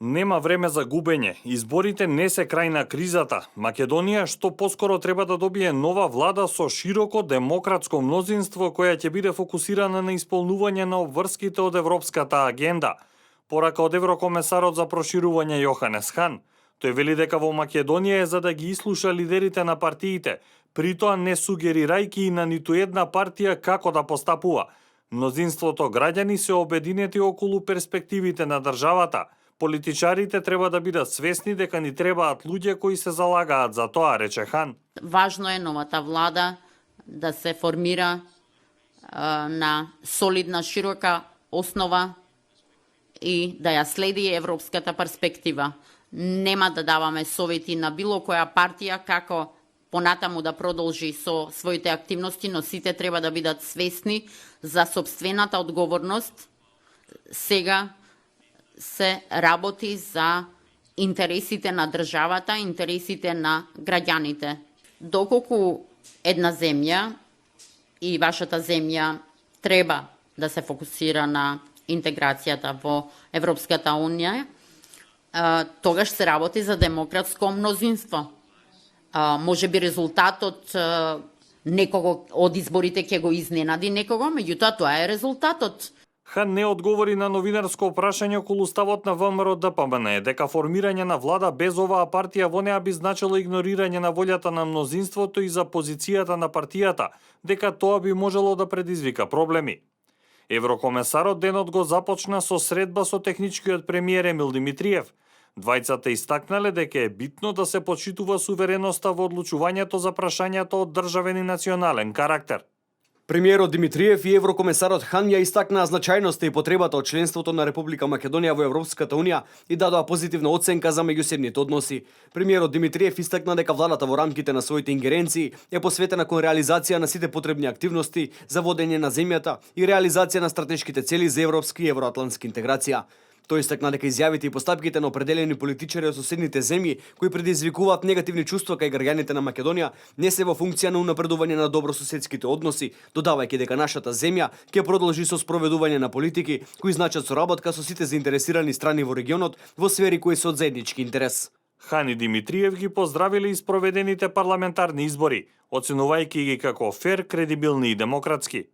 Нема време за губење. Изборите не се крај на кризата. Македонија што поскоро треба да добие нова влада со широко демократско мнозинство која ќе биде фокусирана на исполнување на обврските од европската агенда. Порака од еврокомесарот за проширување Јоханес Хан. Тој вели дека во Македонија е за да ги ислуша лидерите на партиите, при тоа не сугерирајќи и на ниту една партија како да постапува. Мнозинството граѓани се обединети околу перспективите на државата. Политичарите треба да бидат свесни дека ни требаат луѓе кои се залагаат за тоа, рече Хан. Важно е новата влада да се формира на солидна, широка основа и да ја следи европската перспектива. Нема да даваме совети на било која партија како понатаму да продолжи со своите активности, но сите треба да бидат свесни за собствената одговорност. Сега се работи за интересите на државата, интересите на граѓаните. Доколку една земја и вашата земја треба да се фокусира на интеграцијата во Европската Унија, тогаш се работи за демократско мнозинство. Може би резултатот некого од изборите ќе го изненади некого, меѓутоа тоа е резултатот. Хан не одговори на новинарско прашање околу ставот на ВМРО ДПМН дека формирање на влада без оваа партија во неа би значило игнорирање на волјата на мнозинството и за позицијата на партијата, дека тоа би можело да предизвика проблеми. Еврокомесарот денот го започна со средба со техничкиот премиер Емил Димитриев. Двајцата истакнале дека е битно да се почитува сувереноста во одлучувањето за прашањата од државен и национален карактер. Премиерот Димитриев и еврокомесарот Хан ја истакнаа значајноста и потребата од членството на Република Македонија во Европската Унија и дадоа позитивна оценка за меѓусебните односи. Премиерот Димитриев истакна дека владата во рамките на своите ингеренции е посветена кон реализација на сите потребни активности за водење на земјата и реализација на стратешките цели за европски и евроатлантски интеграција. Тој истакна дека изјавите и постапките на определени политичари од соседните земји кои предизвикуваат негативни чувства кај граѓаните на Македонија не се во функција на унапредување на добрососедските односи, додавајќи дека нашата земја ќе продолжи со спроведување на политики кои значат соработка со сите заинтересирани страни во регионот во сфери кои се од заеднички интерес. Хан и Димитриев ги поздравиле испроведените парламентарни избори, оценувајќи ги како фер, кредибилни и демократски.